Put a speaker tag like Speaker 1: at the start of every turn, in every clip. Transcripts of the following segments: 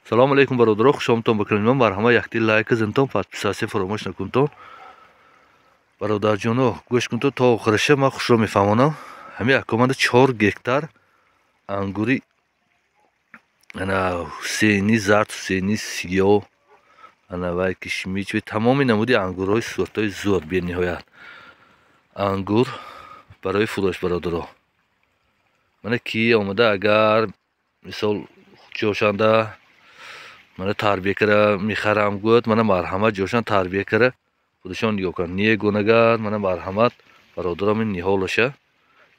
Speaker 1: Салом алейкум, бародаро, хушомадтон ба канали ман. Марҳамат, якти лайк зинтон, подписаться фаромӯш накунтон. Бародарҷоно, гӯш кунтон то охираша, ман хушро мефаҳмонам. Ҳамин акоманда 4 гектар ангури ана Ҳусейни зард, Ҳусейни сиёҳ, ана вай кишмич, тамоми намуди ангурҳои суртҳои зур, бениҳоят ангур барои фурӯш, бародаро. Мана ки омада, агар мисол ҷошанда мана тарбия кара мехарам гӯяд, мана марҳамат, ҷошан тарбия кара худашон нигоҳ кунанд. Негӯнагар, мана марҳамат, бародарам, ин ниҳолаша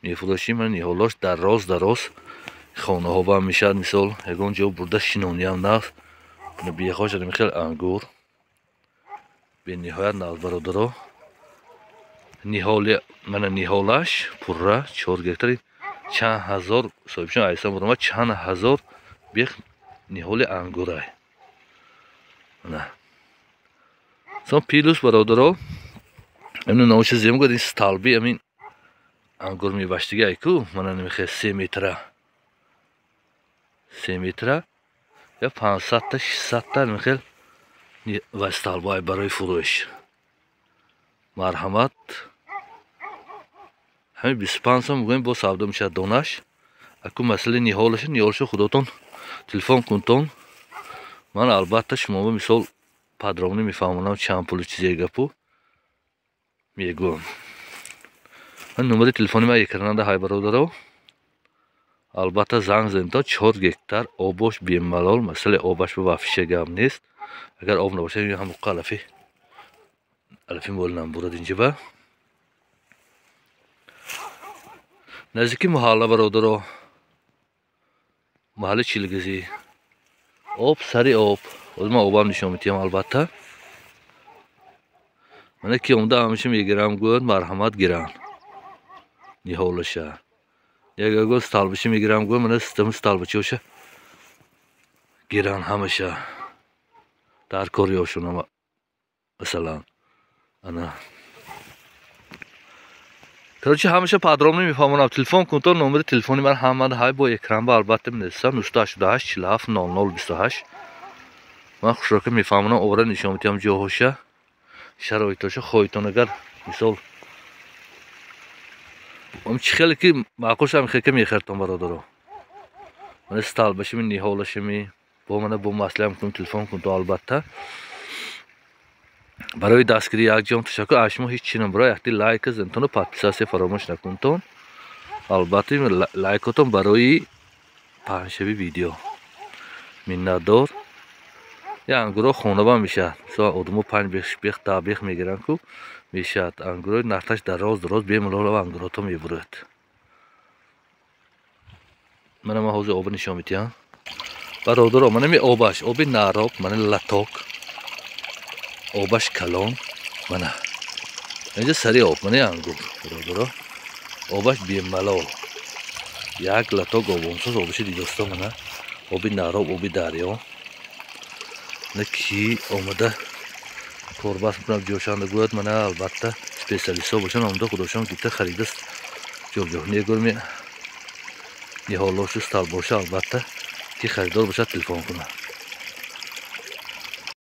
Speaker 1: мефурӯшем. Мана ниҳолош дароз дароз, хонаҳо ба мешавад, мисол ягон ҷо бурда шинониям нағз. Бехош хел ангур бениҳоят нағз, бародаро. Ниҳоли мана ниҳолаш пурра 4 гектари, чанд ҳазор соҳибшон айсон буромад, чанд ҳазор бех ниҳоли ангурай. Мана сон плюс, бародаро, ин номаша зем гӯяд, ин столби амин ангур мебаштиги айку, мана намехе 3 метра, 3 метра я 500-та, 600-та намехел ва столбҳои барои фурӯш. Марҳамат, ҳамин 25 сом мегӯем, бо савдо мешавад донаш. Аку масъалаи ниҳолаша, ниҳолаша худотон телефон кунтон, ман албатта шуморо мисол подробно мефаҳмонам, чанд пулу чизе гапу мегӯям. Ман номери телефони ман экрананда ҳай, бародаро, албатта занг занед. 4 гектар обош бемалол, масъалаи обаш ба вафиша гап нест. Агар об набошад, ҳам алафи алафи мол намбурад. Инҷаба наздики маҳалла, бародаро, маҳалли Чилгизӣ, об сари об. Ҳозир ман обам нишон медиҳам албатта. Мана ки омада ҳамаша мегирам гӯяд, марҳамат, гиранд ниҳолаша. Ягого столбаша мегирам гӯяд, мана система столбачиоша гиранд ҳамаша дар кориёшон масалан. Ана, короче, ҳамаша подробно мефаҳмонам. Телефон кунтон, номери телефони ман ҳамада ҳай, бо экран ба албатта менависам: 988 47 00 28. Ман хушрока мефаҳмонам, овара нишон медиҳам ҷоҳоша, шароитоша. Хоҳитон агар мисол чӣ хеле ки маъқул шам хеке мехартон, бародаро. Мана столбашами, ниҳолашами бо мана бо маслиҳат кунем, телефон кунтон албатта. Барои дастгирӣ якҷон ташаккур. Аз шумо ҳеҷ чи намебарад, якти лайк зантону подписаться фаромӯш накунтон. Албатта лайкотон барои паҳншави видео. Миннатдор. Я ангурҳо хонава мешавад, мисол одамо 5 бех, 10 бех мегиранд ку мешавад. Ангурҳои нархаш дароз дароз, бемалол ангурото мебурад. Мана ман ҳозир оба нишон медиҳам, бародаро. Мана ми обаш оби нароб, мана латок обаш калон, мана инҷа сари об, мана ангур, бародаро, обаш бемалол, як латок обомсоз обаши дидоста. Мана оби нароб, оби дарё. Мана ки омада корбаст мекунад ҷошанда гӯяд, мана албатта специалистҳо бошанд, омада худошон гирифта харида ҷобҷо негӯрми ниҳолошу столбоша. Албатта ки харидор бошад, телефон кунад.